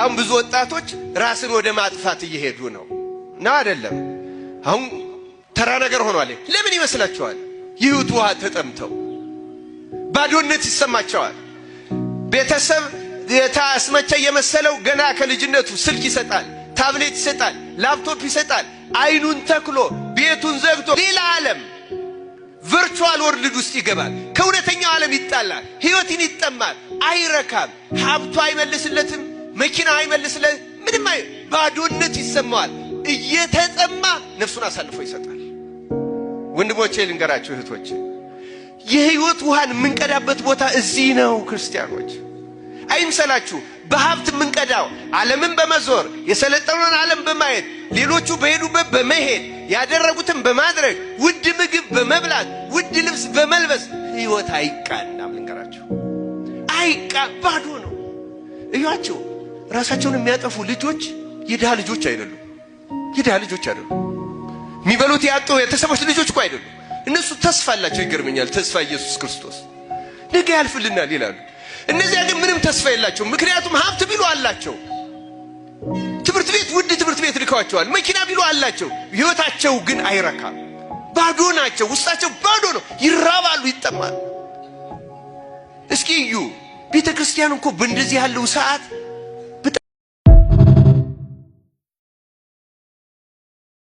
አሁን ብዙ ወጣቶች ራስን ወደ ማጥፋት እየሄዱ ነው። ነው አይደለም? አሁን ተራ ነገር ሆኗል። ለምን ይመስላችኋል? የሕይወት ውሃ ተጠምተው ባዶነት ይሰማቸዋል። ቤተሰብ የታስመቸ የመሰለው ገና ከልጅነቱ ስልክ ይሰጣል፣ ታብሌት ይሰጣል፣ ላፕቶፕ ይሰጣል። አይኑን ተክሎ ቤቱን ዘግቶ ሌላ ዓለም virtual world ውስጥ ይገባል። ከእውነተኛው ዓለም ይጣላል። ሕይወትን ይጠማል፣ አይረካም። ሀብቱ አይመልስለትም፣ መኪና አይመልስለት፣ ምንም አይ ባዶነት ይሰማዋል። እየተጠማ ነፍሱን አሳልፎ ይሰጣል። ወንድሞቼ ልንገራችሁ፣ እህቶቼ የሕይወት ውሃን የምንቀዳበት ቦታ እዚህ ነው። ክርስቲያኖች አይምሰላችሁ። በሀብት የምንቀዳው ዓለምን በመዞር፣ የሰለጠነውን ዓለም በማየት፣ ሌሎቹ በሄዱበት በመሄድ፣ ያደረጉትን በማድረግ፣ ውድ ምግብ በመብላት፣ ውድ ልብስ በመልበስ ሕይወት አይቃናም። ልንገራችሁ፣ አይቃ ባዶ ነው። እዩአቸው፣ ራሳቸውን የሚያጠፉ ልጆች የድሃ ልጆች አይደሉም። የድሃ ልጆች አይደሉም። የሚበሉት ያጡ የተሰቦች ልጆች እኮ አይደሉም። እነሱ ተስፋ አላቸው። ይገርመኛል። ተስፋ ኢየሱስ ክርስቶስ ነገ ያልፍልናል ይላሉ። እነዚያ ግን ምንም ተስፋ የላቸውም። ምክንያቱም ሀብት ቢሉ አላቸው፣ ትምህርት ቤት ውድ ትምህርት ቤት ልከዋቸዋል፣ መኪና ቢሉ አላቸው። ሕይወታቸው ግን አይረካም። ባዶ ናቸው። ውስጣቸው ባዶ ነው። ይራባሉ፣ ይጠማሉ። እስኪ እዩ፣ ቤተ ክርስቲያን እኮ በእንደዚህ ያለው ሰዓት